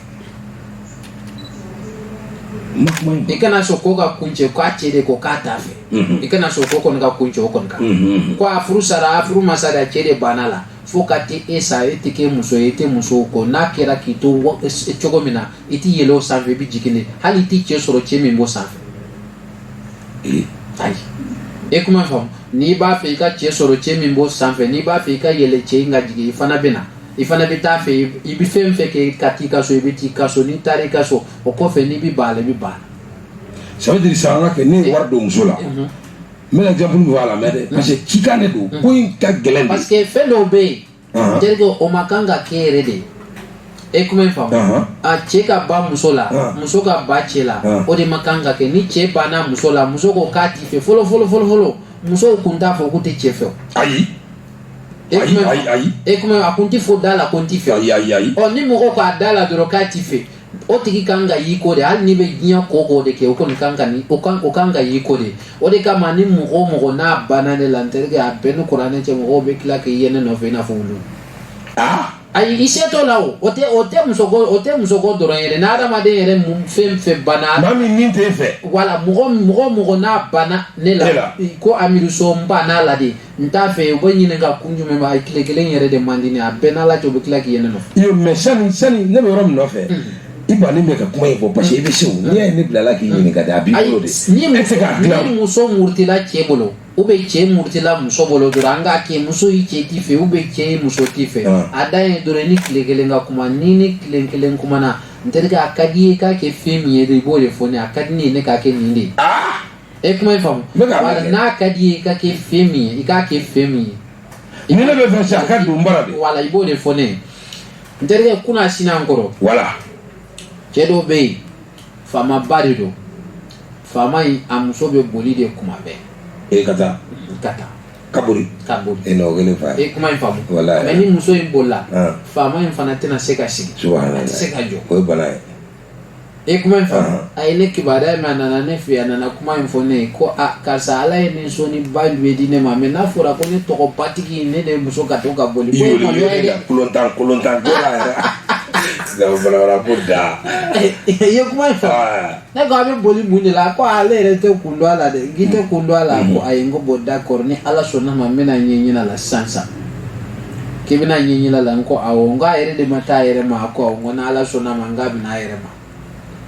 N ma kuma in I kana sɔn ko ka kun cɛ k'a cɛ de ko k'a t'a fɛ. I kana sɔn ko kɔni ka kun cɛ o kɔni kan ko a furu sara, a furu ma sa, a cɛ de banna la. Fo ka tɛ e sa, e tɛ kɛ muso ye, e tɛ musow kɔ. N'a kɛra k'i to cogo min na, i tɛ yɛlɛ o sanfɛ, i bɛ jigin de. Hali i tɛ cɛ sɔrɔ, cɛ min b'o sanfɛ. Ayi, e kuma faamu. N'i b'a fɛ i ka cɛ sɔrɔ, cɛ min b'o sanfɛ, n'i b'a fɛ i ka yɛlɛ, cɛ in ka jigin, i fana bɛ na, i fana bɛ taa fɛ, i bɛ fɛn fɛn kɛ ka t'i ka so, i bɛ t'i ka so. N'i taara i ka so, o kɔfɛ, n'i bɛ ban a la, i bɛ ban a la. Ça veut dire sisan, an ka kɛ, ne ye wari don muso la, n bɛna exemple min fɔ a la mɛ dɛ, parce que cikan de don, ko in ka gɛlɛn de. Parce que fɛn dɔw bɛ yen, terikɛ, o ma kan ka kɛ yɛrɛ de. E kuma in faamu. A cɛ ka ba muso la, muso ka ba cɛ la, o de ma kan ka kɛ. Ni cɛ banna muso la, muso ko k'a t'i fɛ, fɔlɔ fɔlɔ fɔlɔ fɔlɔ, musow kun t'a fɔ k'u tɛ cɛ fɛ o. Ayi. E Ayi. kuma in Ayi. faamu. Ayi. E kuma, a kun tɛ fɔ da la ko n t'i fɛ. Ayi, ayi, ayi. Ɔ, ni mɔgɔ ko a da la dɔrɔn k'a t'i fɛ, o tigi kan ka y'i ko de. Hali n'i bɛ diɲɛ ko ko de kɛ, o kɔni kan ka ni o kan, o kan ka y'i ko de. O de kama, ni mɔgɔ o mɔgɔ n'a banna ne la, n terikɛ, a bɛɛ ni kuranɛ cɛ, mɔgɔw bɛ tila k'i ye ne nɔfɛ i n'a fɔ wulu. Ayi, i setɔ la o, o tɛ musoko, o tɛ musoko dɔrɔn yɛrɛ. Ni adamaden yɛrɛ mun fɛn fɛn banna, Maa min nin t'e fɛ. Wala mɔgɔ n'a banna ne la, E la. Ko Amidu So, n banna la de, n t'a fɛ, u bɛ ɲininka kun jumɛn ma, tile kelen yɛrɛ de man di ne ye, a bɛɛ n'Ala cɛ, u bɛ tila k'i ye ne nɔfɛ. Iyo, mais sani ne bɛ yɔrɔ min nɔfɛ, i bannen bɛ ka kuma in fɔ parce que i bɛ se o. N'i y'a ye ne bilala k'i ɲininka de, a b'i Ayi, bolo de. ni E tɛ se k'a dilan. Ni muso murutila cɛ bolo, ou bien cɛ murutila muso bolo dɔrɔn, an k'a kɛ muso ye cɛ t'i fɛ, ou bien cɛ ye muso t'i fɛ, a dan ye dɔrɔn ni tile kelen ka kuma. Ni tile kelen kumana, n terikɛ, a ka di i ye k'a kɛ fɛn min ye de, i b'o de fɔ ne ye. A ka di ne ye ne k'a kɛ nin de ye. E kuma in faamu. N bɛ k'a Wala lajɛ. n'a ka di i ye i ka kɛ fɛn min ye, i k'a kɛ fɛn min ye. Ni ne bɛ fɛ sisan a ka don n bara de. Wala, i b'o de fɔ ne ye. N terikɛ, kunna sini an kɔrɔ, cɛ dɔw bɛ yen, faamaba de don. Faama in, a muso bɛ boli de kuma bɛɛ. E ka taa. Ka taa. Ka boli. Ka boli. E n'o kelen fa. E kuma in faamu. Walayi. Mais ni muso in bolila, faama in fana tɛna se ka sigi, Subhanallah. a tɛ se ka jɔ. O ye bana ye. E kuma in faamu. A ye ne kibaruya mɛn, a nana ne fɛ yen, a nana kuma in fɔ ne ye ko a karisa, Ala ye nin sɔnni ba bɛ di ne ma, mais n'a fɔra ko ne tɔgɔ batigi, ne de muso ka to ka boli, I ko ye y'olu maloya ye dɛ. Kolontan kolontan ko la yɛrɛ. Balabala ko da. I ye kuma in faamu. Ne ko a bɛ boli mun de la? Ko ale yɛrɛ tɛ kun dɔn a la dɛ. N k'i tɛ kun dɔn a la? Ko ayi. N ko bon, d'accord, ni Ala sɔnna ma, n bɛna ɲɛɲini a la sisan sisan. K'i bɛna ɲɛɲini a la? N ko awɔ. N ko a yɛrɛ de ma taa a yɛrɛ ma? A ko awɔ. N ko ni Ala sɔnna ma, n k'a bɛna a yɛrɛ ma.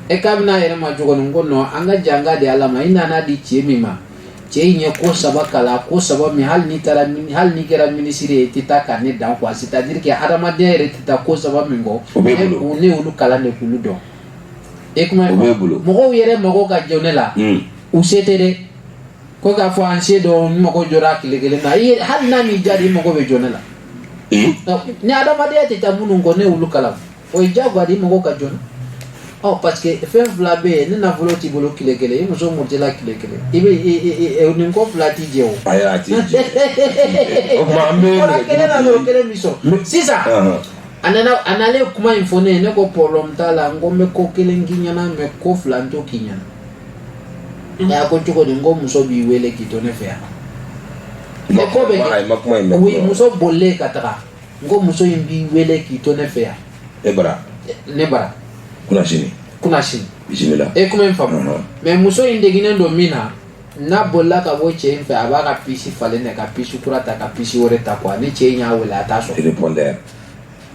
E k'a bɛna a yɛrɛ ma cogo di? N ko non, an ka jan ka di Ala ma. I nana di cɛ min ma, cɛ in ye ko saba kalan, ko saba min, hali n'i taara, hali n'i kɛra minisiri ye, i tɛ taa ka ne dan quoi. C'est à dire que adamadenya yɛrɛ tɛ taa ko saba min kɔ. O b'e bolo. Ne y'olu kalan de k'olu dɔn. E kuma O b'e bolo. Mɔgɔw yɛrɛ mago ka jɔ ne la, u se tɛ dɛ. Ko k'a fɔ an se dɔn, n mago jɔra tile kelen na, i ye, hali n'a m'i diya de, i mago bɛ jɔ ne la. Ni adamadenya tɛ taa minnu kɔ, ne y'olu kalan, o ye diyagoya de, i mago ka jɔ ne. Ɔ, parce que fɛn fila bɛ yen, ni nafolo t'i bolo tile kelen, i muso murutila tile kelen, i bɛ nin ko fila t'i jɛ o. Ayi, a t'i jɛ. O tuma an bɛ Fɔlɔ kelen na dɔrɔn, kelen b'i sɔrɔ sisan. A nana, a nalen kuma in fɔ ne ye, ne ko problème t'a la. N ko n bɛ ko kelen k'i ɲɛna, mais ko fila n t'o k'i ɲɛna. A ko cogo di? N ko muso b'i wele k'i to ne fɛ yan. Ma Ko bɛ ayi, ma kuma in mɛn. Oui, muso bolilen ka taga, n ko muso in b'i wele k'i to ne fɛ yan. E bara. Ne bara. Kunna sini. Kunna sini. Bisimila. E kuma in faamu. Mais muso in deginnen don min na, n'a bolila ka bɔ cɛ in fɛ, a b'a ka puce falen dɛ, ka puce kura ta, ka puce wɛrɛ ta quoi. Ni cɛ in y'a wele, a t'a sɔrɔ. Répondeur,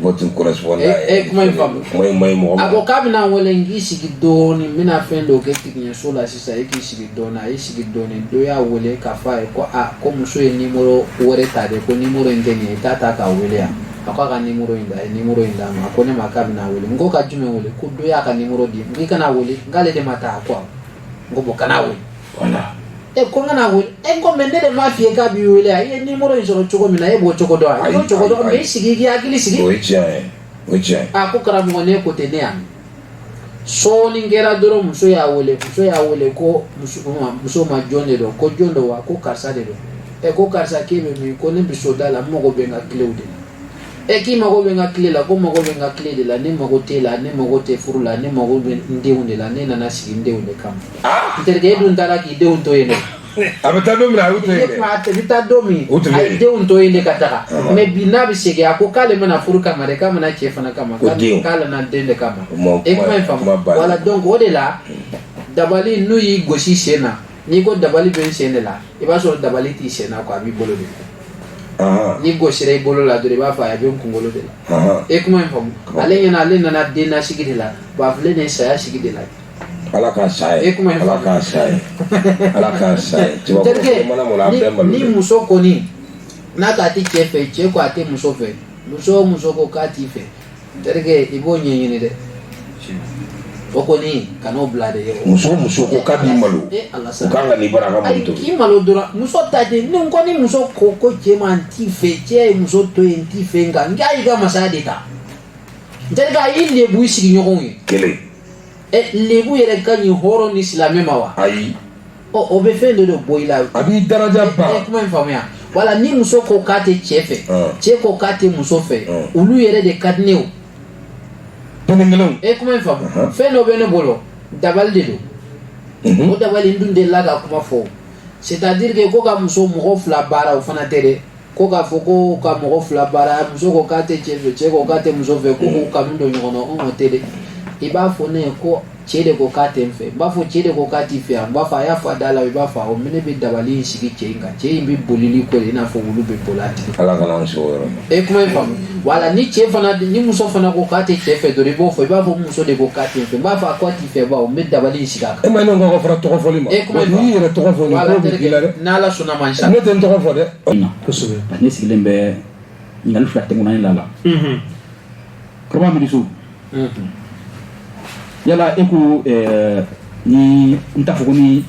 votre correspondant. E kuma in faamu. Kuma in ma ɲi mɔgɔ A ma. ko k'a bɛna n wele, n k'i sigi dɔɔni, n bɛna fɛn dɔw kɛ tigiɲɛso la sisan, e k'i sigi dɔɔni. A y'i sigi dɔɔni, dɔ y'a wele k'a fɔ a ye ko a ko muso ye numéro wɛrɛ ta de, ko numéro in tɛ nin ye, i t'a ta k'a wele yan. A ko a ka numéro in da, a ye numéro in d'a ma. A ko ne ma k'a bɛna wele. N ko ka jumɛn wele? Ko dɔ y'a ka numéro di. N k'i kana wele, n k'ale de ma taa. A ko awɔ. N ko bon, kana wele. E ko n kana wele? E ko mais ne de m'a f'i ye k'a b'i wele. A ye numéro in sɔrɔ cogo min na, e b'o cogo dɔn wa? I b'o cogo dɔn, mais i sigi, i k'i hakili sigi. O ye tiɲɛ ye, o ye tiɲɛ ye. A ko karamɔgɔ, ne ko ten, ne y'a mɛn. Sɔɔni kɛra dɔrɔn, muso y'a wele. Muso y'a wele ko muso ma jɔn de don? Ko jɔn don wa? Ko karisa de don. Ɛ, ko karisa, k'e bɛ min? Ko ne bɛ so da la, n mago bɛ n ka cléw de la. Ɛ, k'i mago bɛ n ka clé la? Ko mago bɛ n ka clé de la. Ne mago t'e la, ne mago tɛ furu la, ne mago bɛ n denw de la. Ne nana sigi n denw de kama. N terikɛ, e dun taara k'i denw to yen dɛ. A bɛ taa don min na, a y'u to yen dɛ. A bɛ taa don min, U tun bɛ a ye yen. denw to yen de ka taga. Mais bi n'a bɛ segin, a ko k'ale bɛna furu kama dɛ, k'a bɛna cɛ fana kama. Ko denw. K'ale na den de kama. O ma E kuma in faamu. kuma bannen. Voilà, donc o de la, dabali n'u y'i gosi sen na, n'i ko dabali bɛ n sen de la, i b'a sɔrɔ dabali t'i sen na quoi, a b'i bolo de. N'i gosira i bolo la dɔrɔn, i b'a fɔ a bɛ n kunkolo de la. E kuma in faamu? Ale ɲɛna, ale nana den nasigi de la. Bafile ni saya sigi de la. Ala k'a sa ye. E kuma in Ala k'a sa ye, Ala k'a sa ye. Terikɛ, Mana mɔla a bɛɛ malo. Ni muso kɔni n'a k'a tɛ cɛ fɛ, cɛ ko a tɛ muso fɛ, muso o muso ko k'a t'i fɛ, terikɛ, i b'o ɲɛɲini dɛ. O kɔni, kan'o bila de. Muso o muso ko k'a b'i malo, E Ala sa. o kan ka n'i bara a ka Ayi. malo tobi. K'i malo dɔrɔn, muso ta ten. Ni n ko ni muso ko ko cɛ ma n t'i fɛ, cɛ ye muso to yen, n t'i fɛ, nka n k'a y'i ka masaya de ta. N terikɛ, a y'i lebu i sigiɲɔgɔnw ye. Kelen. Ɛ, lebu yɛrɛ ka ɲi hɔrɔn ni silamɛ ma wa? Ayi. Ɔ, o bɛ fɛn dɔ de bɔ i la. A b'i daraja E ban. kuma in faamuya? Wala ni muso ko k'a tɛ cɛ fɛ, cɛ ko k'a tɛ muso fɛ, olu yɛrɛ de ka di ne o. Kelen kelenw. E kuma in faamu? Fɛn dɔ bɛ ne bolo, dabali de don. O dabali n dun delila ka kuma fɔ, c'est à dire que ko ka muso mɔgɔ fila baara, o fana tɛ dɛ. Ko k'a fɔ ko ka mɔgɔ fila baara, muso ko k'a tɛ cɛ fɛ, cɛ ko k'a tɛ muso fɛ, ko k'u kanu don ɲɔgɔn na, o tɛ dɛ. I b'a fɔ ne ye ko cɛ de ko k'a tɛ n fɛ, n b'a fɔ cɛ de ko k'a t'i fɛ yan, n b'a fɔ a y'a fɔ a da la, i b'a fɔ awɔ, ne bɛ dabali in sigi cɛ in kan, cɛ in bɛ bolili ko de i n'a fɔ wulu bɛ boli a tigi. Ala kana an se o yɔrɔ ma. E kuma in faamu? Wala ni cɛ fana, ni muso fana ko k'a tɛ cɛ fɛ dɔrɔn, i b'o fɔ, i b'a fɔ muso de ko k'a tɛ n fɛ, n b'a fɔ a ko a t'i fɛ, bawo n bɛ dabali in sigi a kan. E ma ne ko ka fara tɔgɔ fɔli ma. E kuma in N'i y'i yɛrɛ tɔgɔ fɔ, nin Wala ko bɛ k'i la dɛ. N'Ala sɔnna ma, inshallah. Ne tɛ n tɔgɔ fɔ dɛ. Kosɛbɛ, parce que ne sigilen bɛ ɲininkali fila tɛnkunna la la. Kɔrɔba Amidu, yala e ko ni n t'a fɔ ko ni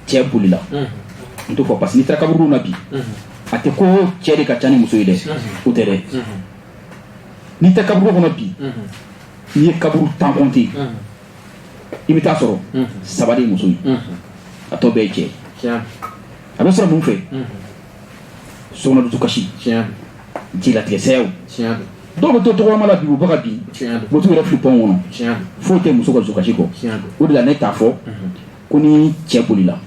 cɛ bolila, n t'o fɔ, parce que n'i taara kaburuw na bi, a tɛ ko cɛ de ka ca ni muso ye dɛ, o tɛ dɛ. N'i taara kaburu kɔnɔ bi, n'i ye kaburu 10 compter, i bɛ taa sɔrɔ saba de ye muso ye, a tɔ bɛɛ ye cɛ ye. A bɛ sɔrɔ mun fɛ? Sokɔnɔ dusukasi, jilatigɛ sayaw. Dɔw bɛ to tɔgɔma la bi, u bɛ ka bi, u bɛ t'u yɛrɛ fili pɔn kɔnɔ. Foyi tɛ muso ka dusukasi kɔ. O de la ne t'a fɔ ko ni cɛ bolila,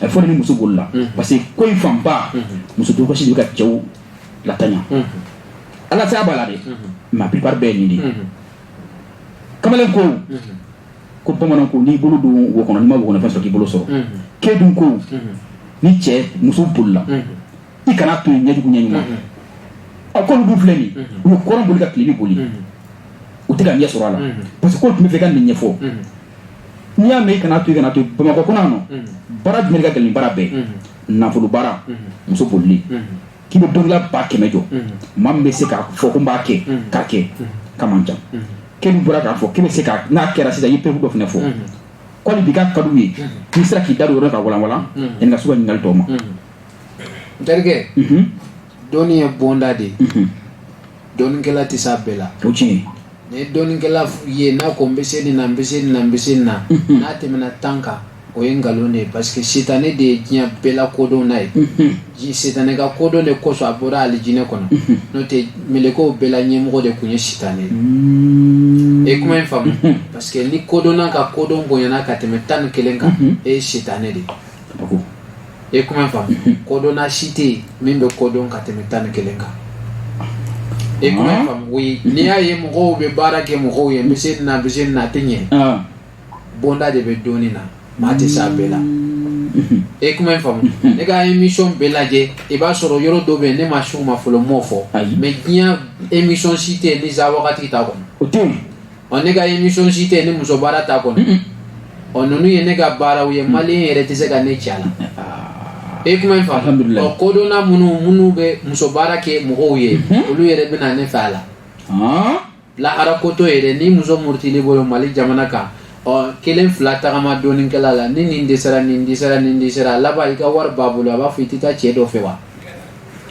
a fɔ ni muso bolila, parce que ko in fanba, muso dusukasi de bɛ ka cɛw latanya. Ala saya b'a la dɛ, mais a plupart bɛɛ ye nin de ye. Kamalen ko ko bamananw ko n'i bolo don wo kɔnɔ, n'i ma wo kɔnɔ fɛn sɔrɔ, k'i bolo sɔrɔ. Ke dun ko ni cɛ muso bolila, i kana to yen, ɲɛjugu ɲɛ ɲuman. Ɔ, k'olu dun filɛ nin ye, u ye kɔrɔn boli ka tilebi boli, u tɛ ka ɲɛ sɔrɔ a la, parce que k'olu tun bɛ fɛ ka nin ɲɛfɔ. N'i y'a mɛn i kana to, i kana to Bamakɔ kɔnɔ yan nɔ, baara jumɛn de ka gɛlɛn ni baara bɛɛ? Nafolo baara, muso bolili. K'i bɛ dɔnkilila 100 000 jɔ, maa min bɛ se k'a fɔ ko n b'a kɛ k'a kɛ k'a man ca. K'e dun bɔra k'a fɔ k'e bɛ se ka n'a kɛra sisan, i ye preuve dɔ fana fɔ ko hali bi k'a ka d'u ye, n'i sera k'i da don o yɔrɔ ka walanwalan yanni ka se u ka ɲininkali tɔw ma. N terikɛ, dɔnni ye bonda de ye. Dɔnnikɛla tɛ s'a bɛɛ la. O tiɲɛ ye. Ni ye dɔnnikɛla ye n'a ko n bɛ se nin na, n bɛ se nin na, n bɛ se nin na, n'a tɛmɛna 10 kan, o ye nkalon de ye, parce que sitanɛ de ye diɲɛ bɛɛ la kodɔn n'a ye. Sitanɛ ka kodɔn de kosɔn a bɔra alijinɛ kɔnɔ, n'o tɛ mɛlɛkɛw bɛɛ la ɲɛmɔgɔ de tun ye sitanɛ ye. E kuma in faamu? Parce que ni kodɔnna ka kodɔn bonyana ka tɛmɛ 11 kan, e ye sitanɛ de ye. E kuma in faamu? Kodɔnna si tɛ yen min bɛ kodɔn ka tɛmɛ 11 kan. E kuma in faamu? Oui, n'i y'a ye mɔgɔw bɛ baara kɛ mɔgɔw ye, n bɛ se nin na, n bɛ se nin na, a tɛ ɲɛ. Bonda de bɛ dɔnni na, maa tɛ s'a bɛɛ la. E kuma in faamu? Ne ka émission bɛɛ lajɛ, i b'a sɔrɔ yɔrɔ dɔ bɛ yen, ne ma s'u ma fɔlɔ, m'o fɔ. Mais diɲɛ émission si tɛ yen ni za wagati t'a kɔnɔ. O tɛ yen. Ɔ, ne ka émission si tɛ yen ni muso baara t'a kɔnɔ. Ɔ, ninnu ye ne ka baaraw ye, malien yɛrɛ tɛ se ka ne ci a la. E kuma in faamu? Ɔ, kodɔnna minnu bɛ muso baara kɛ mɔgɔw ye, olu yɛrɛ bɛ na ne fɛ a la. Lahara koto yɛrɛ, ni muso murutili bolo Mali jamana kan, ɔ, kelen fila tagama dɔnnikɛla la, ni nin dɛsɛra, nin dɛsɛra, nin dɛsɛra, a laban i ka wari b'a bolo, a b'a fɔ i tɛ taa cɛ dɔ fɛ wa?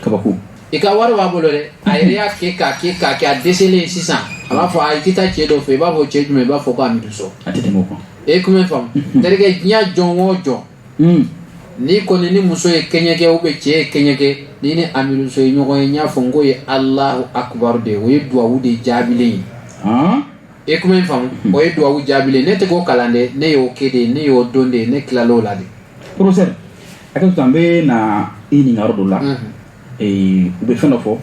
Kabako. I ka wari b'a bolo dɛ, a yɛrɛ y'a kɛ k'a kɛ k'a kɛ, a dɛsɛlen sisan, a b'a fɔ a i tɛ taa cɛ dɔ fɛ? I b'a fɔ cɛ jumɛn? I b'a fɔ ko Amidu So. A tɛ tɛmɛ o kan. E kuma in faamu? Terikɛ, diɲɛ jɔn o jɔn, n'i kɔni ni muso ye kɛɲɛ kɛ ou bien cɛ ye kɛɲɛ kɛ, ni ni Amidu So ye ɲɔgɔn ye, n y'a fɔ n k'o ye Alahu akubaru de ye, o ye duwawu de jaabilen ye. E kuma in faamu? O ye duwawu jaabilen. Ne tɛ k'o kalan dɛ, ne y'o kɛ de, ne y'o dɔn de, ne tilal'o la de. Professeur, hakɛ to, an bɛ na i ɲininka yɔrɔ dɔ la. U bɛ fɛn dɔ fɔ,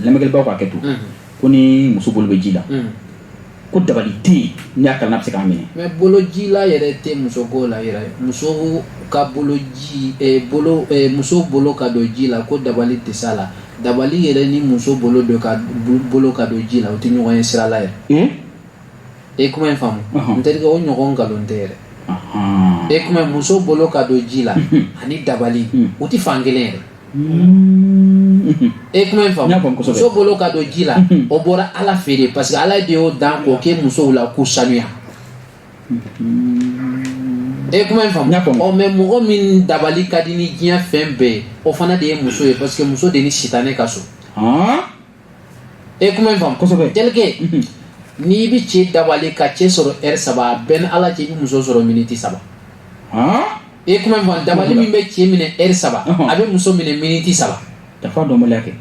lamɛnnikɛlaw ka hakɛ to, ko ni muso bolo bɛ ji la, ko dabali tɛ yen, n'i y'a kalan, n'a bɛ se k'a minɛ. Mais bolo jila yɛrɛ tɛ muso ko la yɛrɛ. Muso ka bolo ji, bolo, muso bolo ka don ji la ko dabali tɛ s'a la. Dabali yɛrɛ ni muso bolo don ka bolo ka don ji la, o tɛ ɲɔgɔn ye sira la yɛrɛ. E kuma in faamu, n terikɛ, o ɲɔgɔn nkalon tɛ yɛrɛ. E kuma, muso bolo ka don ji la ani dabali, u tɛ fan kelen yɛrɛ. E kuma in faamu, muso bolo ka don ji la, o bɔra Ala fɛ de, parce que Ala de y'o dan k'o kɛ musow la k'u sanuya. E kuma in faamu. Ɔ, mais mɔgɔ min dabali ka di ni diɲɛ fɛn bɛɛ ye, o fana de ye muso ye, parce que muso de ni sitanɛ ka so. E kuma in faamu. Tel que n'i bɛ cɛ dabali ka cɛ sɔrɔ heure 3, a bɛɛ ni Ala cɛ, i bɛ muso sɔrɔ miniti 3. E kuma in faamu, dabali min bɛ cɛ minɛ heure 3, a bɛ muso minɛ miniti 3. Dafa dɔnbaliya kɛ.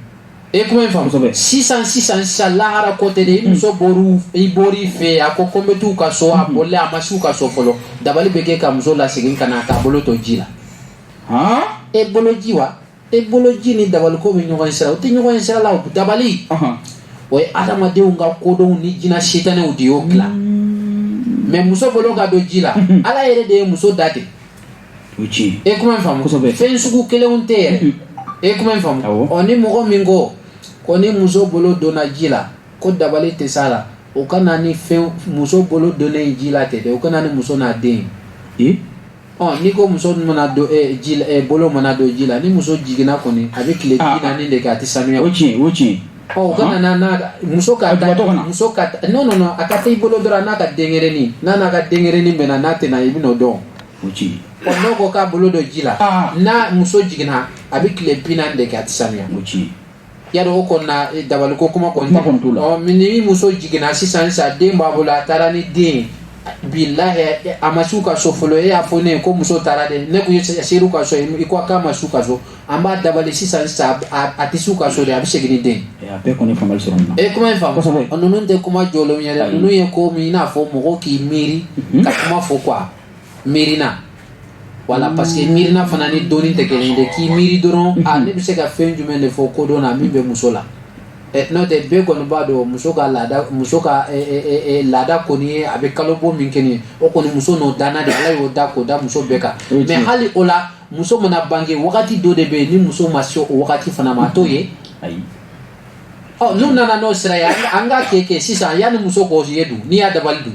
E kuma in faamu. Sisan sisan sisan, lahara ko tɛ dɛ. I muso bɔr'u, i bɔr'i fɛ, a ko ko n bɛ t'u ka so, a bɔlen, a ma s'u ka so fɔlɔ, dabali bɛ kɛ ka muso lasegin ka na k'a bolo to ji la. E bolo ji wa? E bolo ji ni dabali ko bɛ ɲɔgɔn sira, o tɛ ɲɔgɔn sira la. O dabali, o ye adamadenw ka kodɔnw ni jinɛ sitanɛw de y'o dilan. Mais muso bolo ka don ji la, Ala yɛrɛ de ye muso da ten. E kuma in faamu, fɛn sugu kelenw tɛ yɛrɛ. E kuma in faamu. Ɔ, ni mɔgɔ min ko ko ni muso bolo donna ji la, ko dabali tɛ s'a la, o ka na ni fɛn muso bolo donnen ji la tɛ dɛ, o ka na ni muso n'a den ye. Ɔ, n'i ko muso mana don ji la, bolo mana don ji la, ni muso jiginna kɔni, a bɛ tile 40 de kɛ, a tɛ sanuya. O tiɲɛ, o tiɲɛ. Ɔ, o ka na n'a muso ka taa, muso ka, non non non, a ka taa i bolo dɔrɔn n'a ka denyɛrɛnin, n'a ka denyɛrɛnin bɛ na, n'a tɛ na, i bɛ n'o dɔn. O tiɲɛ. Ɔ, n'o ko k'a bolo don ji la, n'a muso jiginna, a bɛ tile 40 de kɛ, a tɛ sanuya. O tiɲɛ. Yadɔ, o kɔni na, dabaliko kuma kɔni tɛ. T'o la. Ɔ, ni muso jiginna sisan sisan, den b'a bolo, a taara ni den ye, bilahi, a ma s'u ka so fɔlɔ, e y'a fɔ ne ye ko muso taara dɛ, ne ko i ser'u ka so, i ko k'a ma s'u ka so, an b'a dabali sisan sisan, a tɛ s'u ka so dɛ, a bɛ segin ni den ye. A bɛɛ kɔni faamuyali sɔrɔ nin na. E kuma in faamu. Ninnu tɛ kuma jɔlenw ye dɛ, ninnu ye ko min, i n'a fɔ mɔgɔw k'i miiri ka kuma fɔ quoi, miirina. Voilà, parce que miirina fana ni dɔnni tɛ kelen ye dɛ. K'i miiri dɔrɔn, a ne bɛ se ka fɛn jumɛn de fɔ kodɔn na min bɛ muso la. N'o tɛ, bɛɛ kɔni b'a dɔn muso ka laada, muso ka laada kɔni ye a bɛ kalo bɔ min kɛ nin ye, o kɔni muso n'o danna de, Ala y'o da k'o da muso bɛɛ kan. Mais hali o la, muso mana bange, wagati dɔ de bɛ yen, ni muso ma se o wagati fana ma, a t'o ye. Ɔ, n'u nana n'o sira ye, an ka kɛ sisan, yanni muso k'o ye dun, n'i y'a dabali dun.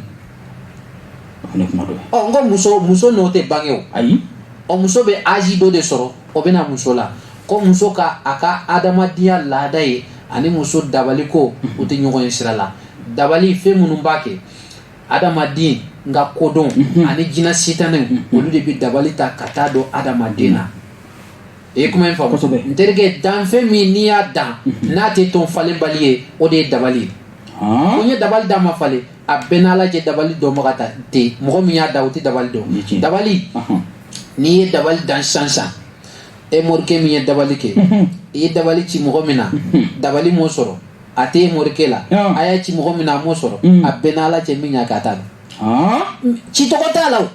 Ɔ, n ko muso n'o tɛ bange o. Ayi. Ɔ, muso bɛ âge dɔ de sɔrɔ, o bɛ na muso la ko muso ka a ka adamadenya laada ye ani muso dabali ko, u tɛ ɲɔgɔn ye sira la. Dabali fɛn minnu b'a kɛ, adamaden nka kodɔn ani jinɛ sitanɛw, olu de bɛ dabali ta ka taa don adamaden na. I ye kuma in faamu, n terikɛ? Danfɛn min n'i y'a dan, n'a tɛ tɔn falenbali ye, o de ye dabali ye. Ko n ye dabali d'a ma falen, a bɛɛ n'Ala cɛ, dabali dɔnbaga ta tɛ, mɔgɔ min y'a da, o tɛ dabali dɔn. Dabali, n'i ye dabali dan sisan sisan, e morikɛ min ye dabali kɛ, i ye dabali ci mɔgɔ min na, dabali m'o sɔrɔ, a tɛ e morikɛ la. A y'a ci mɔgɔ min na, a m'o sɔrɔ, a bɛɛ n'Ala cɛ, min y'a kɛ, a t'a dɔn, ci tɔgɔ t'a la. O,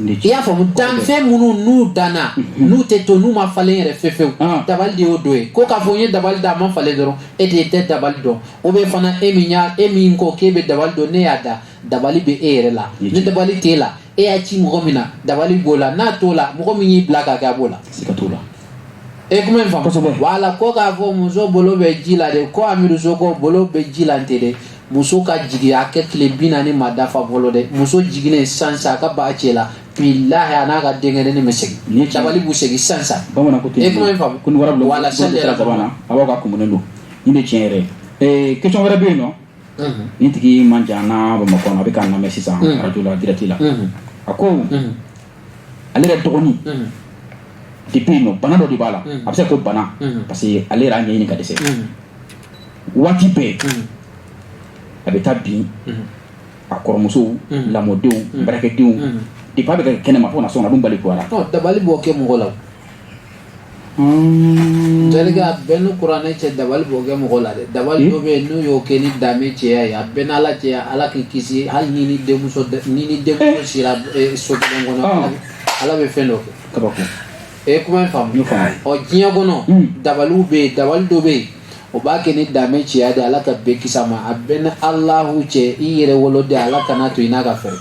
i y'a faamu? Danfɛn minnu n'u danna, n'u tɛ to, n'u ma falen yɛrɛ fewu fewu, dabali de y'o dɔ ye. Ko k'a fɔ n ye dabali da, a ma falen dɔrɔn, e de tɛ dabali dɔn. O bɛ fana e min y'a, e min ko k'e bɛ dabali dɔn, ne y'a da, dabali bɛ e yɛrɛ la. Ni dabali t'e la, e y'a ci mɔgɔ min na, dabali b'o la. N'a t'o la, mɔgɔ min y'i bila k'a kɛ, a b'o la. Siga t'o la. E kuma in faamu. Wala ko k'a fɔ muso bolo bɛ ji la de, ko Amidu So ko bolo bɛ ji la ten dɛ, muso ka jigin a kɛ tile 40 ma dafa fɔlɔ dɛ, muso jiginnen sisan sisan, a ka ba cɛ la, bilahi, a n'a ka denkɛrɛnin bɛ segin, dabali b'u segin sisan sisan. Bamanan ko ten. E kuma in faamu. Ko ni wara bulon wala sali la, a b'aw ka kumunen don nin de tiɲɛ yɛrɛ ye. Question wɛrɛ bɛ yen nɔ. Nin tigi man jan na Bamakɔ, a bɛ k'an lamɛn sisan radio la, direct la. A ko ale yɛrɛ dɔgɔnin, depuis nɔ, bana dɔ de b'a la, a bɛ se ka ko bana, parce que ale yɛrɛ y'a ɲɛɲini ka dɛsɛ. Waati bɛɛ a bɛ taa bin a kɔrɔmusow, lamɔdenw, baarakɛdenw. Depuis a bɛ ka kɛ kɛnɛma fo ka na so kɔnɔ, a dun balikuyara. Dabali b'o kɛ mɔgɔ la. Terikɛ, a bɛɛ ni kuranɛ cɛ, dabali b'o kɛ mɔgɔ la dɛ. Dabali dɔ bɛ yen, n'u y'o kɛ ni danbe cɛya ye, a bɛɛ n'Ala cɛ, Ala k'i kisi, hali ni denmuso sira so kelen kɔnɔ, Ala bɛ fɛn dɔ kɛ. Kabako. E kuma in faamu. Ɔ, diɲɛ kɔnɔ, dabaliw bɛ yen, dabali dɔ bɛ yen, o b'a kɛ ni danbe cɛya de, Ala ka bɛɛ kisi a ma. A bɛɛ ni Alahu cɛ, i yɛrɛ wolo de, Ala kana to i n'a ka fɛrɛ.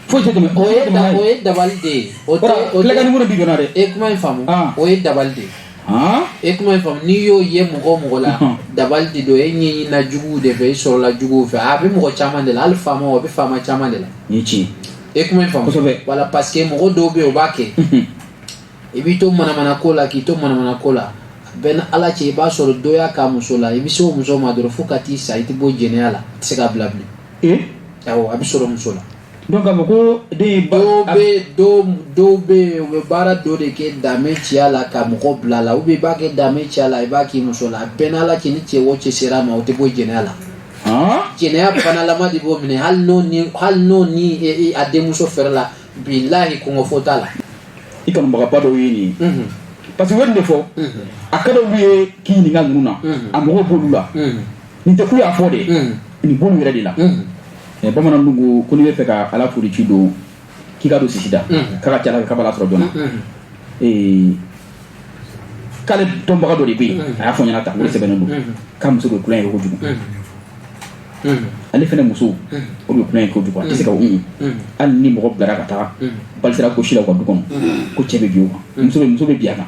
Foyi tɛ tɛmɛ. O ye dabali de ye. O tɛ o tɛ. Numéro bi donna dɛ. E kuma in faamu. O ye dabali de ye. E kuma in faamu, n'i y'o ye mɔgɔ o mɔgɔ la, dabali de don. E ɲɛɲinina juguw de fɛ, i sɔrɔla juguw fɛ. A bɛ mɔgɔ caman de la, hali faamaw, a bɛ faama caman de la. Nin ye tiɲɛ. E kuma in faamu. Kosɛbɛ. Wala, parce que mɔgɔ dɔw bɛ yen, o b'a kɛ, i b'i to manamana ko la, k'i to manamana ko la, a bɛɛ ni Ala cɛ, i b'a sɔrɔ dɔ y'a k'a muso la, i bɛ se o muso ma dɔrɔn, fo ka t'i sa, i tɛ bɔ jɛnɛya la, i tɛ se k'a bila bilen. Awɔ, a bɛ sɔrɔ muso la. Donc k'a fɔ ko den ye ba Dɔw bɛ, dɔw bɛ yen, u bɛ baara dɔ de kɛ danbe ciya la ka mɔgɔ bila la, ou bien i b'a kɛ danbe ciya la, i b'a k'i muso la. A bɛɛ n'Ala cɛ, ni cɛ o cɛ sera a ma, o tɛ bɔ jɛnɛya la. Jɛnɛya banalama de b'o minɛ, hali n'o ni a denmuso fɛrɛ la, bilahi, kɔngɔ fo t'a la. I kanubagaba dɔw ye nin ye, parce que u ye nin de fɔ, a ka d'olu ye k'i ɲininka ninnu na, a mɔgɔw b'olu la. Nin tɛ k'u y'a fɔ de, nin b'olu yɛrɛ de la. Bamananw dun ko ko n'i bɛ fɛ ka Ala foli ci don, k'i ka don sisi da, k'a ka ca Ala fɛ k'a b'a sɔrɔ joona. K'ale dɔnbaga dɔ de bɛ yen, a y'a fɔ n ɲɛna tan, o de sɛbɛnnen don, k'a muso bɛ kulonkɛ kɛ kojugu. Ale fɛnɛ muso, o de bɛ kulonkɛ kɛ kojugu, a tɛ se ka un. Hali ni mɔgɔ bilara ka taga balisira gosi la u ka du kɔnɔ, ko cɛ bɛ bin o kan, muso bɛ bin a kan,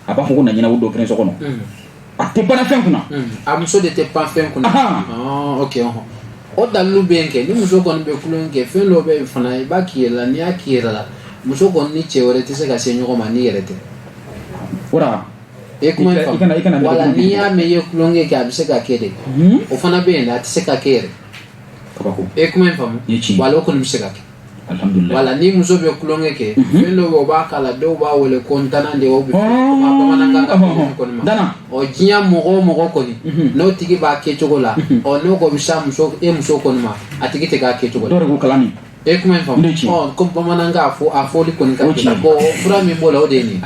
a b'a fɔ ko na ɲɛnabɔ dɔ kɛnɛ so kɔnɔ, a tɛ bana fɛn kunna. A muso de tɛ pan fɛn kunna. Ok, ɔhɔn, o dalilu bɛ yen kɛ. Ni muso kɔni bɛ kulonkɛ kɛ, fɛn dɔ bɛ yen fana, i b'a k'i yɛrɛ la. N'i y'a k'i yɛrɛ la, muso kɔni ni cɛ wɛrɛ tɛ se ka se ɲɔgɔn ma n'i yɛrɛ tɛ. Wara. E kuma in I kana faamu, wala n'i y'a mɛn i ye kulonkɛ kɛ, a bɛ se ka kɛ de. O fana bɛ yen dɛ, a tɛ se ka kɛ yɛrɛ. Kabako. E kuma in faamu. Ni tiɲɛ. Wala, o kɔni bɛ se ka kɛ. Alhamdulilayi. Wala, ni muso bɛ kulonkɛ kɛ, fɛn dɔw bɛ yen, o b'a k'a la, dɔw b'a wele ko ntanan de, o bɛ bamanankan ka kɔni ma. Dana. Ɔ, diɲɛ mɔgɔ o mɔgɔ kɔni, n'o tigi b'a kɛ cogo la, ɔ, n'o ko bɛ s'a muso, e muso kɔni ma, a tigi tɛ k'a kɛ cogo la. Dɔw de ko kalan nin. E kuma in faamu. Ne tiɲɛ. Ɔ, ko bamanankan a fɔ, a fɔli kɔni ka O gɛlɛn. tiɲɛ. Bon, fura min b'o la, o de ye nin ye.